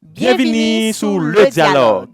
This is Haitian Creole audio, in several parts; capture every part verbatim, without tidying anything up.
Byenvini sou Le Dyalòg.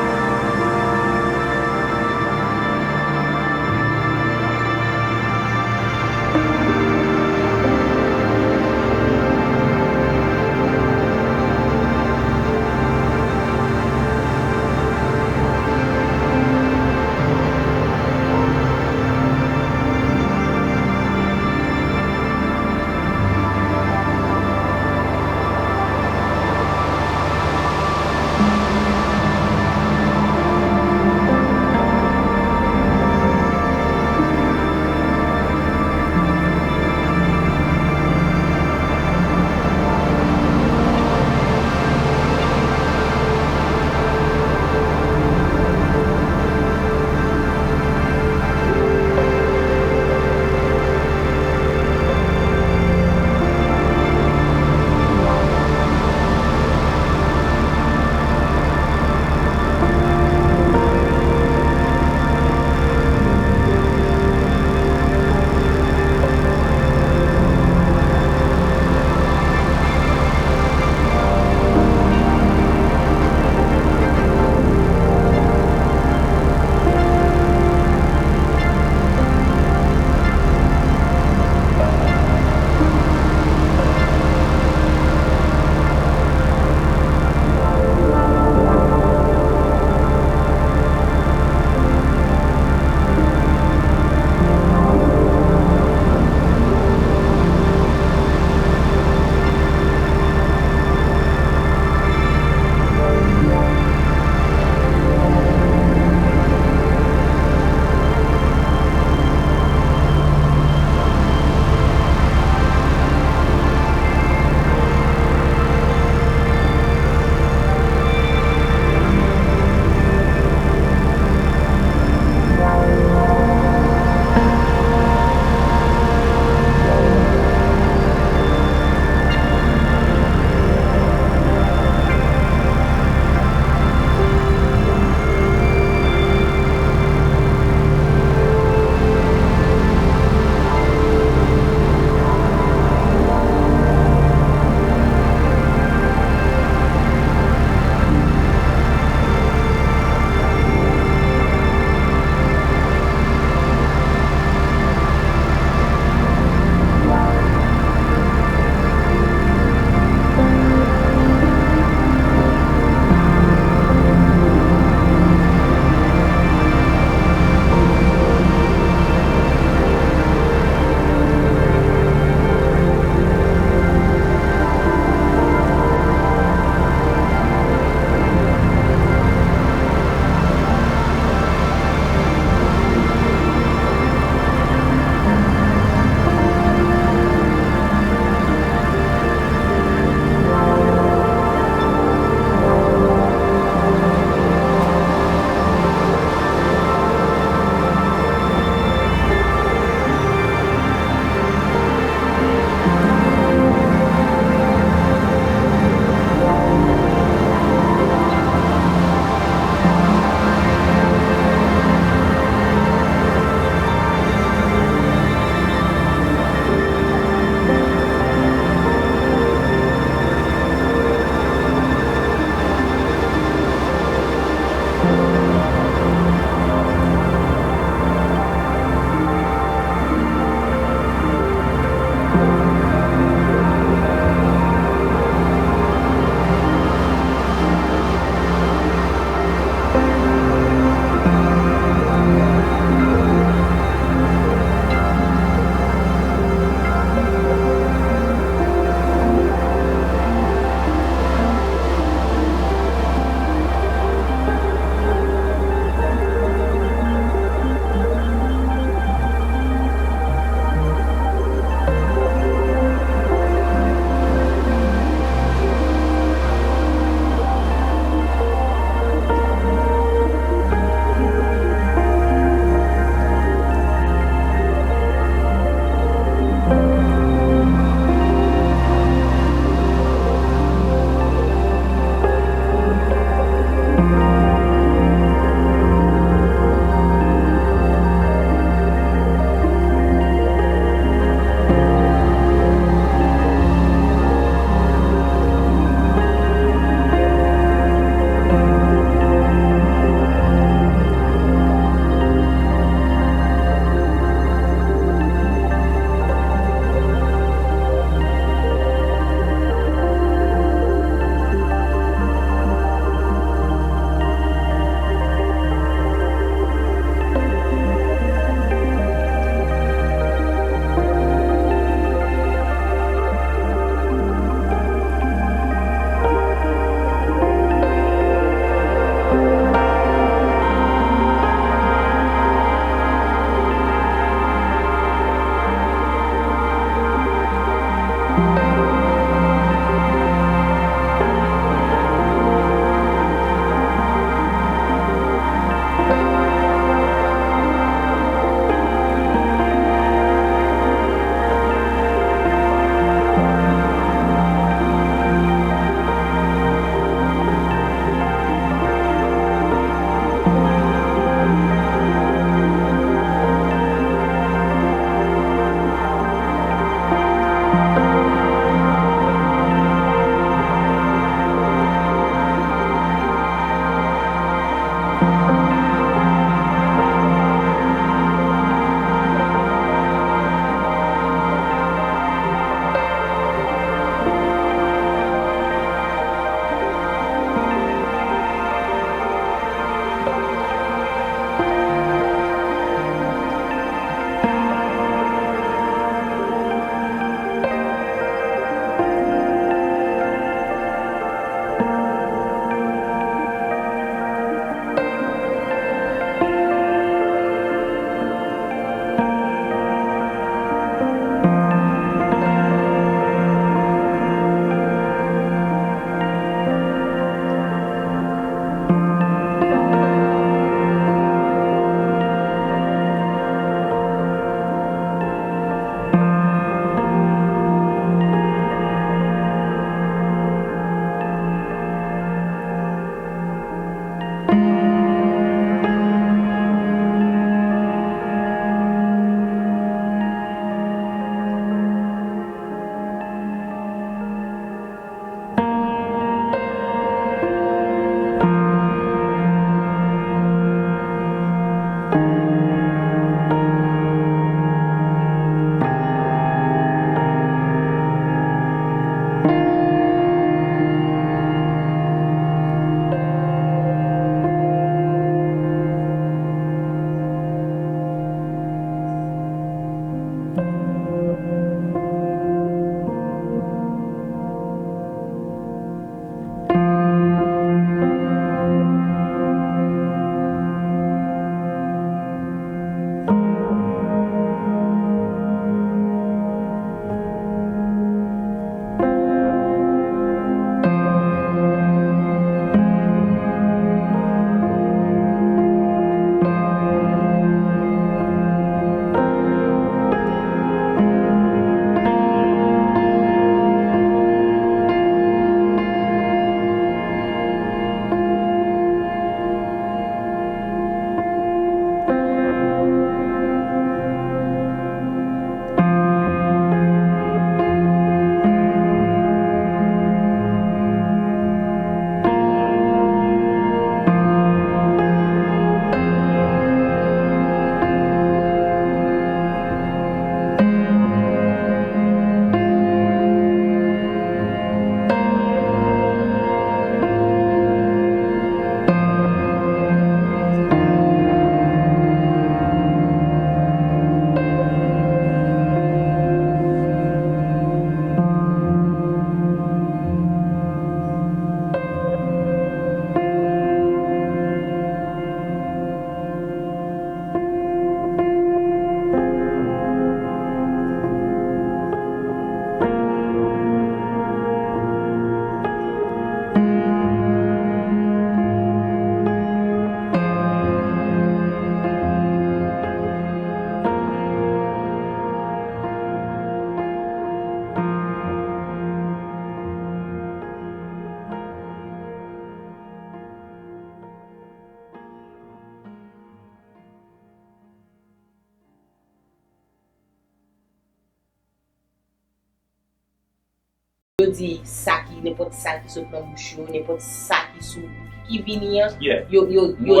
yo di sa ki, nenpòt sa ki sot nan bouch yo, nenpòt sa ki sou, ki vini an, yo, yo, yo di l.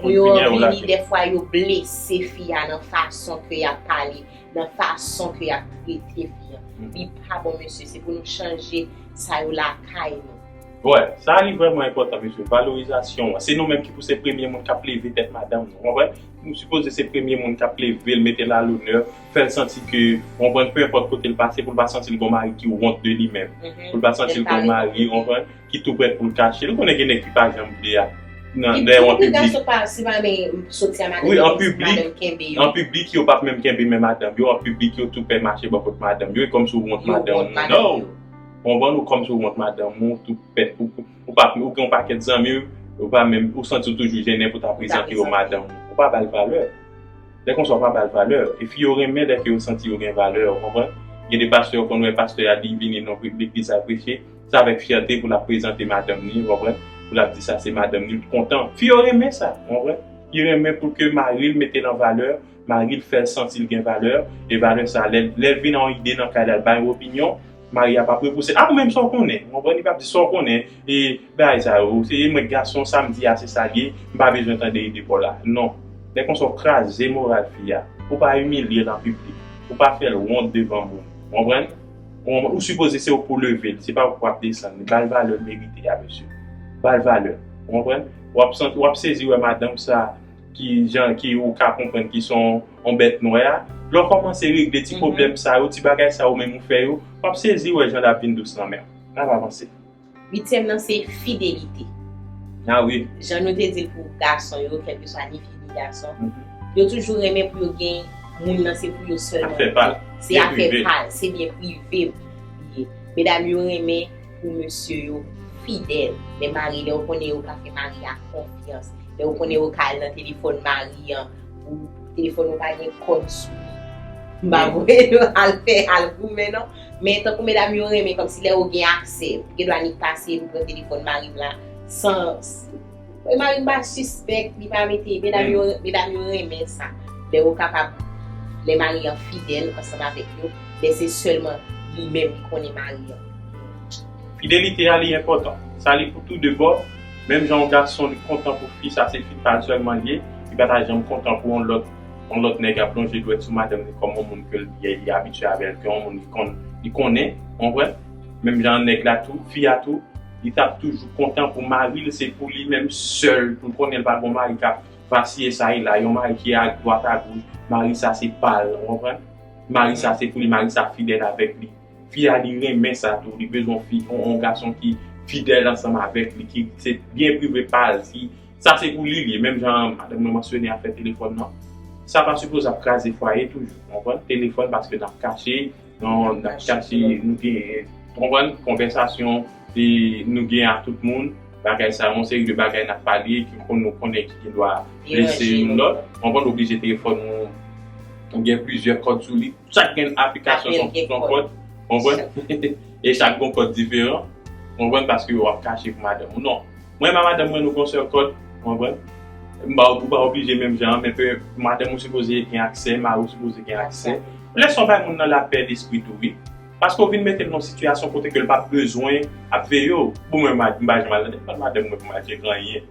Yo vini, dèfwa yo blese fi a nan fason ke y ap pale, nan fason ke y ap trete fi a. Li pa bon, mesye, se pou nou chanje sa yo lakay nou. Wè, sa li vrèman enpòtan, mesye. Valorizasyon an. Se nou menm ki pou se premye moun k ap leve tèt madanm nou, w konprann? Nou sipoze se premye moun k ap leve l, mete l a lonè, fè l santi ke, w konprann, pe enpòt kote l pase, pou l pa santi l gon mari ki wont de li menm. Pou l pa santi l gon mari, w konprann, ki tou prèt pou l kache l. Ou konnen gen nèg ki pa janm vle a. Nan, lè w an piblik. Wi, an piblik, an piblik, yo p ap menm kenbe men madanm yo. An piblik, yo tou pè mache bò kot madanm yo. E kòmsi w wont madanm ou. Non! Konprann ou kòmsi w wont madanm ou, tou pèt ou, ou pa, ou gen yon pakèt zanmi, ou pa menm, ou santi w toujou jennen pou ta prezante yo madanm ou. Ou pa ba l valè. Lè konsa, ou pa ba l valè. E fi yo renmen lè ke yo santi yo gen valè, ou konprann? Gen de pastè, ou konn wè pastè a, li vini nan pre-, legliz la preche, se avèk fyète pou l ap prezante madanm ni, ou konprann? Pou l ap di sa se madanm ni, l kontan. Fi yo renmen sa, ou konprann? Li renmen pou ke mari l mete l an valè, mari l fè l santi l gen valè, e valè sa, lè, lè l vin a yon ide nan kay la, l bay yon opinyon, mari a p ap repouse l. A, ou menm sa w konnen, ou konprann? Li p ap di sa w konnen, e bagay sa yo, se mwen k gason, sa m di a, se sa l ye, m pa bezwen tande ide pa w la. Non. Lè konsa, w kraze moral fi a. Ou pa imilye l an piblik. Ou pa fè l wont devan moun. Ou konprann? Ou, ou sipoze se ou pou leve l, se pa ou pou ap desann li. Ba l valè l merite a, mesye. Ba l valè. Ou konprann? W ap santi, w ap sezi wè madanm sa, ki jan, ki ou ka konprann ki se yon, yon bèt nwè a. Lè w kòmanse regle ti pwoblèm sa yo, ti bagay sa yo menm ou fè yo, w ap sezi wè jan l ap vin dous nan men w. N ap avanse. Uityèm nan se fidelite. A wi. Jan nou te di l pou gason yo, kèlkeswa ni fi ni gason, yo toujou renmen pou yo gen moun nan se pou yo sèlman. Afè pa l. Se afè pa l, se byen prive li ye. Medam yo renmen pou mesye yo fidèl. Men mari, lè w konnen yo ka fè mari a konfyans, lè w konnen yo ka al nan telefòn mari an, pou telefòn ou pa gen kòd sou li. M pa voye yo al fè, al goumen, non. Men tankou medam yo renmen, kòmsi lè yo gen aksè, gen dwa nik pase pou pran telefòn mari m la, san, e mari m pa sispèk, li pa mete, medam yo, medam yo renmen sa. Lè yo kapab, lè mari an fidèl ansanm avèk yo, lè se sèlman li menm ki konnen mari an. Fidelite a, li enpòtan. Sa, li pou tou de bò. Menm jan yon gason, li kontan pou fi, sa se fi pa l sèlman li ye. Li pa ta janm kontan pou yon lòt, yon lòt nèg ap lonje dwèt sou madanm li kòm yon moun ke l, li, li abitye avè l, ke yon moun li konn, li konnen, ou konprann? Menm jan nèg la tou, fi a tou, li t ap toujou kontan pou mari l, se pou li menm sèl, pou l konnen l pa gon mari k ap vasiye sa e la, yon mari ki a dwat a goch, mari sa se pa l, ou konprann? Mari sa se pou li, mari sa fidèl avèk li. Fi a, li renmen sa tou, li bezwen yon fi, yon, yon gason ki fidèl ansanm avèk li, ki se byen prive pa l, ki, sa se pou li li ye, menm jan madanm mwen mansyone afè telefòn nan. Sa pa sipoze ap kraze fwaye toujou, ou konprann? Telefòn paske n ap kache, non, n ap kache, nou gen, ou konprann? Konvèsasyon, e nou gen ak tout moun, bagay sa, yon seri de bagay n ap pale, ki konn nou konnen ki gen dwa blese youn lòt, ou konprann? Oblije telefòn ou, ou gen plizyè kòd sou li, chak gen aplikasyon se yon kòd, ou konprann? E chak gen kòd diferan, ou konprann? Paske w ap kache pou madanm ou. Non. Mwen, m a madanm mwen, nou gen yon sèl kòd, ou konprann? M pa, ou pa oblije menm jan, men ke madanm ou sipoze gen aksè, mari w sipoze gen aksè. Lè sa w bay moun nan lapè lespri tou, wi. Paske w vin mete l nan yon sitiyasyon kote ke l p ap bezwen ap veye w. Bon, mwen, m pa janm al nan telefòn madanm mwen pou m al tcheke anyen.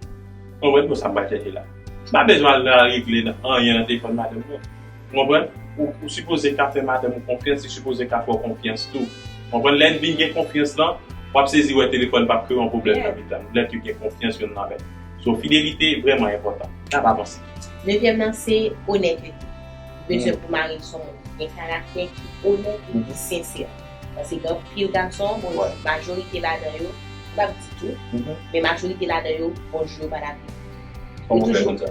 Ou konprann? Bon, sa m pral chèche la. M pa bezwen al regle anyen nan telefòn madanm mwen. Ou konprann? Ou, ou sipoze ka fè madanm ou konfyans, li sipoze ka fè w konfyans tou. Ou konprann? Lè n vin gen konfyans lan, w ap sezi wè telefòn p ap kreye yon pwoblèm nan mitan nou. Lè ke gen konfyans youn nan lòt. So, fidelite vrèman enpòtan. N ap avanse. Nevyèm nan, se onètete. Bezwen pou mari l se yon moun ki gen karaktè, ki onèt e ki sensè. Paske gen anpil gason, bon, majorite ladan yo, m p ap di tout, men majorite ladan yo, bonjou yo pa t ap di. Kòman w fè konn sa?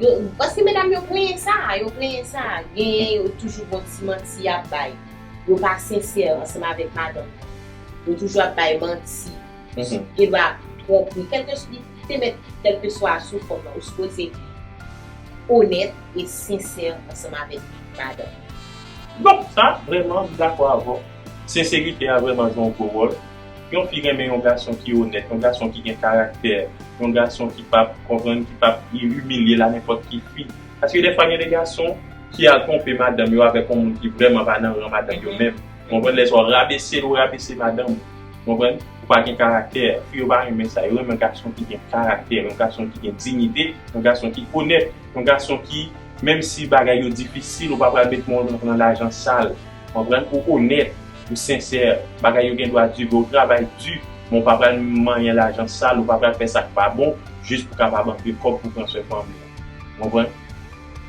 Yo, paske medam yo plenyen sa, yo plenyen sa. Genyen yo toujou gon ti manti y ap bay. Yo pa sensè ansanm avèk madanm. Yo toujou ap bay manti. Gen dwa twonpri. Kèlke, li te mèt kèlkeswa sou fòm nan, ou sipoze onèt e sensè ansanm avèk madanm. Donk, sa, vrèman, m dakò avè w. Senserite a vrèman jwe yon gwo wòl. Yon fi renmen yon gason ki onèt, yon gason ki gen karaktè, yon gason ki p ap, konprann, ki p ap imilye l a nenpòt ki fi. Paske dèfwa, gen de gason ki al twonpe madanm yo avèk yon moun ki vrèman pa nan ran madanm yo menm. Konprann? Lè sa w rabese l, ou rabese madanm ou. Konprann? Ou pa gen karaktè. Fi yo pa renmen sa. Yo renmen gason ki gen karaktè, yon gason ki gen diyite, yon gason ki onèt, yon gason ki, menm si bagay yo difisil, ou pa pral met men w nan lajan sal. Konprann? Ou onèt, ou sensè. Bagay yo gen dwa di, ou travay di, men ou pa pral manyen lajan sal, ou pa pral fè sa k pa bon, jis pou kapab antre kòb pou pran swen fanmi w. Konprann?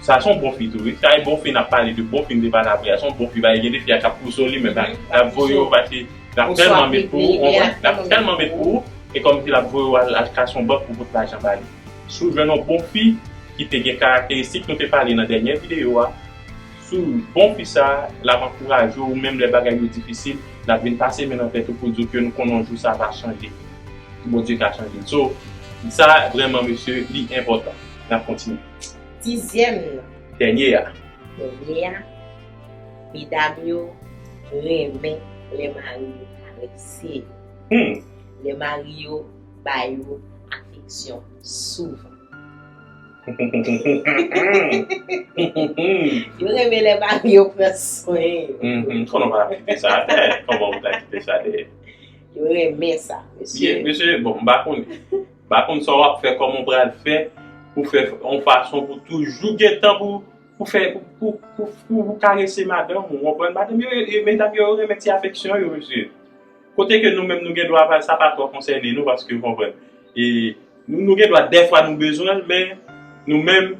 Sa se yon bon fi tou, wi. Sa e bon fi n ap pale de, bon fi n te pale apre a. Se yon bon fi, bagay gen de fi a k ap pouse w li menm, l ap voye w pase, l ap tèlman met pou ou, konprann? L ap tèlman met pou ou, e kòmsi l ap voye w al, al kase yon bank pou pote lajan ba li. Si w jwenn yon bon fi ki te gen karakteristik nou te pale nan dènye videyo a, si w bon fi sa, l ap ankouraje w, menm lè bagay yo difisil, l ap vin pase men nan tèt ou pou di w ke nou konnen yon jou sa va chanje. Bondye ka chanje l. So, sa vrèman, mesye, li enpòtan. N ap kontinye. Dizyèm nan. Dènye a. Dènye a. Medam yo renmen lè mari yo karese yo. Hmm. Lè mari yo ba yo afeksyon souvan. Yo renmen lè mari yo pran swen yo. Mhm. Konnen w pa kite sa atè. Kòman w ta kite sa dèyè? Yo renmen sa, mesye. Mesye, bon, m pa konnen. M pa konn sa w ap fè, kòman w pral fè pou fè yon fason pou toujou gen tan pou, pou fè, pou, pou, pou, pou, pou karese madanm ou, konprann? Madanm yo, yo, medam yo renmen ti afeksyon yo, mesye. Kote ke nou menm nou gen dwa pa, sa pa twò konsène nou, paske, w konprann? E nou, nou gen dwa, dèfwa nou bezwen l, men nou menm,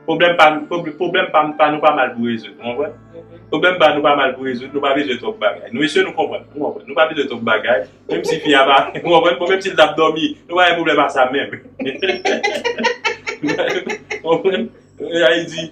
pwoblèm pa, pwoblè-, pwoblèm pa, pa nou pa mal pou rezoud, w konprann? Mhm. Pwoblèm pa nou pa mal pou rezoud, nou pa bezwen twòp bagay. Nou mesye nou konprann, w konprann? Nou pa bezwen twòp bagay, menm si fi a pa, w konprann? Bon, menm si l t ap dòmi, nou pa gen pwoblèm a sa menm. W konprann? Sa vle di,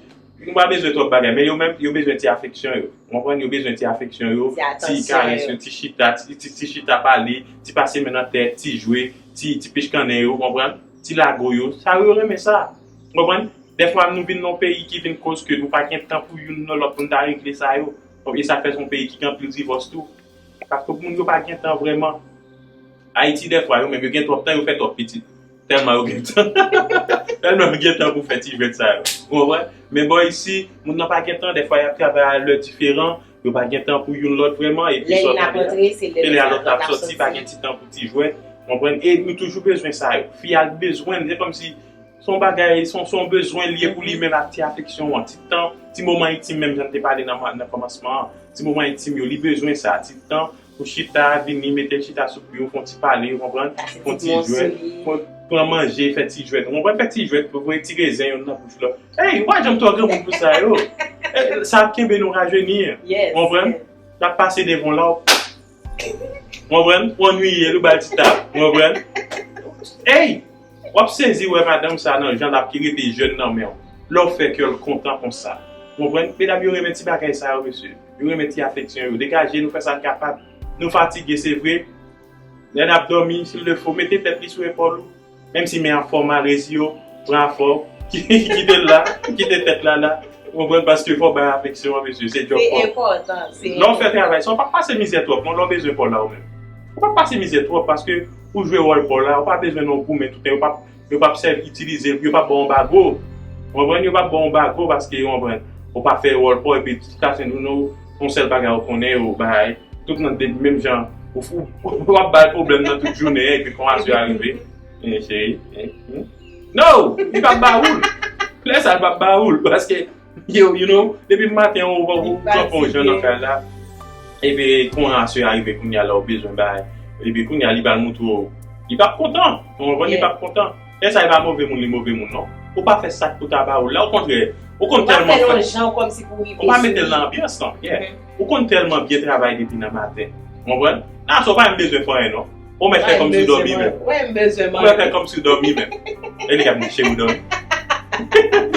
nou pa bezwen twòp bagay, men yo menm, yo bezwen ti afeksyon yo. W konprann? Yo bezwen ti afeksyon yo, ti karès yo, ti chita, ti, ti, ti chita pale, ti pase men nan tèt, ti jwe, ti, ti pichkannen yo, w konprann? Ti lago yo, sa yo renmen sa. W konprann? Dèfwa nou vin nan yon peyi ki vin koz ke nou pa gen tan pou youn nan lòt pou n ta regle sa yo. E sa fè se yon peyi ki gen anpil divòs tou. Paske moun yo pa gen tan vrèman. Ayiti, dèfwa, yo menm, yo gen twòp tan, yo fè twòp pitit. Tèlman yo gen tan. Tèlman yo gen tan pou fè ti jwèt sa yo. Ou konprann? Men bò isi, moun nan pa gen tan, dèfwa y ap travay a lè diferan, yo pa gen tan pou youn lòt vrèman, epi lè youn ap antre, se lè lòt ap sòti, pa gen ti tan pou ti jwèt. Ou konprann? E nou toujou bezwen sa yo. Fi a bezwen l, se kòmsi se yon bagay, se yon, se yon bezwen li ye pou li menm ak ti afeksyon an, ti tan, ti moman entim menm jan n te pale nan, nan kòmansman an. Ti moman entim yo, li bezwen sa, ti tan pou chita, vini, mete l chita sou pye w, fè yon ti pale, w konprann? Fè yon ti jwèt, pran, pran manje, fè ti jwèt, w konprann? Fè ti jwèt, voye ti rezen youn nan bouch lòt. Ey, ou pa janm twò granmoun pou sa yo. Ey, sa ap kenbe nou rajeni, w konprann? L ap pase devan w la, w konprann? Ou annuiye l, ou ba l ti tap, w konprann? Ey! W ap sezi wè madanm sa nan jan l ap ki rete jèn nan men w. Lè w fè kè l kontan konsa. W konprann? Medam yo renmen ti bagay sa yo, mesye. Yo renmen ti afeksyon yo. Degaje nou fè sa n kapab. Nou fatige, se vre. Lè n ap dòmi, s'il le faut, mete tèt li sou epòl ou. Menm si men an fò mal, rezi yo, pran afè w. Kite l la, kite tèt la la. W konprann? Paske fò w bay afeksyon an, mesye. Se djòb fò. Se enpòtan, se enpòtan. Lè w fè travay sa, w p ap pase mizè twòp, non, lè w bezwen pa w la ou menm. Ou p ap pase mizè twòp paske ou jwe wòl pa w la, ou pa bezwen non goumen toutan, yo p ap, yo p ap sèvi, itilize l, yo p ap ba w yon bago. W konprann? Yo p ap ba w yon bago paske, w konprann, ou pa fè wòl pa w, epi jiskaske nou, nou, yon sèl bagay ou konnen, ou bay, tout nan de, menm jan, ou, ou, ou ap bay pwoblèm nan tout jounen, epi konmasyon a rive. Eh, cheri, eh, hmm. No! Li p ap ba ou l. Lè sa, li p ap ba ou l, paske yo, you know, depi maten, ou, ou, ou kanpe yon jan nan kay la, epi konmasyon a rive kounye a la, ou bezwen bay. Epi kounye a, li pral montre w. Li p ap kontan. Ou konprann? Li p ap kontan. Lè sa, li pa move moun, li move moun, non. Ou pa fè sa k pou ta ba ou l la, okontrè, ou konn tèlman fè. Ou pa mete l nan anbyans lan, yeah. Ou konn tèlman byen travay depi nan maten. Ou konprann? Nan sa, ou pa menm bezwen fè anyen, non. Ou mèt fè kòmsi w dòmi menm. Ou mèt fè kòmsi w dòmi menm. E li k ap di cheri w dòmi.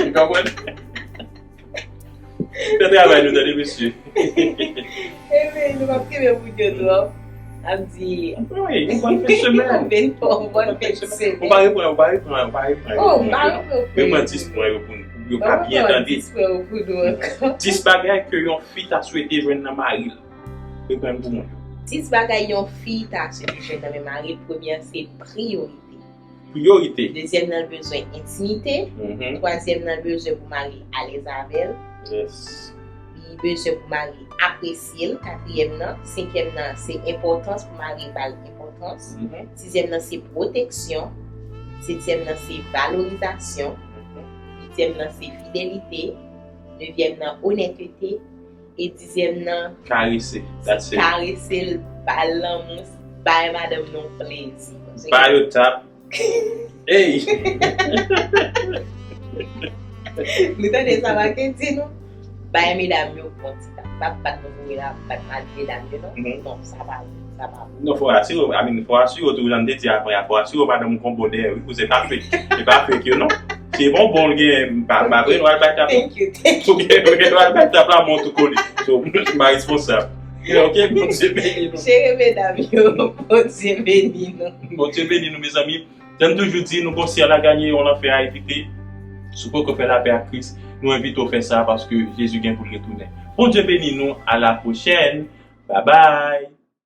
Ou konprann? Fè travay nou, tande, mesye. Ebyen, nou p ap kenbe moun yo twòp. N ap di wi, bòn fen semèn. Bòn fen semèn. Ou pa reprann, ou pa reprann, ou pa reprann. Oh, m pa reprann. Reprann dis pwen yo pou nou. Yo pa byen tande. Dis bagay ke yon fi ta swete jwenn nan mari l. Reprann pou mwen. Dis bagay yon fi ta swete jwenn nan men mari l. Premye an se priyorite. Priyorite. Dezyèm nan, l bezwen entimite. Mhm. Twazyèm nan, l bezwen pou mari alèz avè l. Yes. Li Bezwen pou mari apresye l, katriyèm nan. Senkyèm nan, se enpòtans, pou mari ba l enpòtans. Mhm. Sizyèm nan, se pwoteksyon. Setyèm nan, se valorizasyon. Uityèm nan, se fidelite. Nevyèm nan, onètete. E dizyèm nan, Karese. That's it. Karese l, ba l lanmou, bay madanm nou plezi. Ba yo tap. Hey! Nou tande sa Marc di nou? Bay medam yo bon ti tap. Pa bat nou pou la, bat mal medam yo non. Mhm. Non, sa pa bon, sa pa bon. Non, fò asire, I mean, fò asire w tou, jan m te di avan, fò asire w madanm ou konn bon dèyè, wi, pou se pa fake. Se pa fake yo, non. Se bon, bon, l gen, pa, pa vre, nou al bay tap. Thank you, thank you. Ok, ok, nou al bay tap la, mwen tou kole. So, m pa responsab. Ok, Bondye beni nou. Chere medam yo, Bondye beni nou. Bondye beni nou, mezanmi. Jan m toujou di, nou gon syèl a ganye, yon lanfè a evite. Si w poko fè lapè ak Kris, nou envite w fè sa paske Jezi gen pou l retounen. Bondye beni nou, a la pwochèn. Bye bye.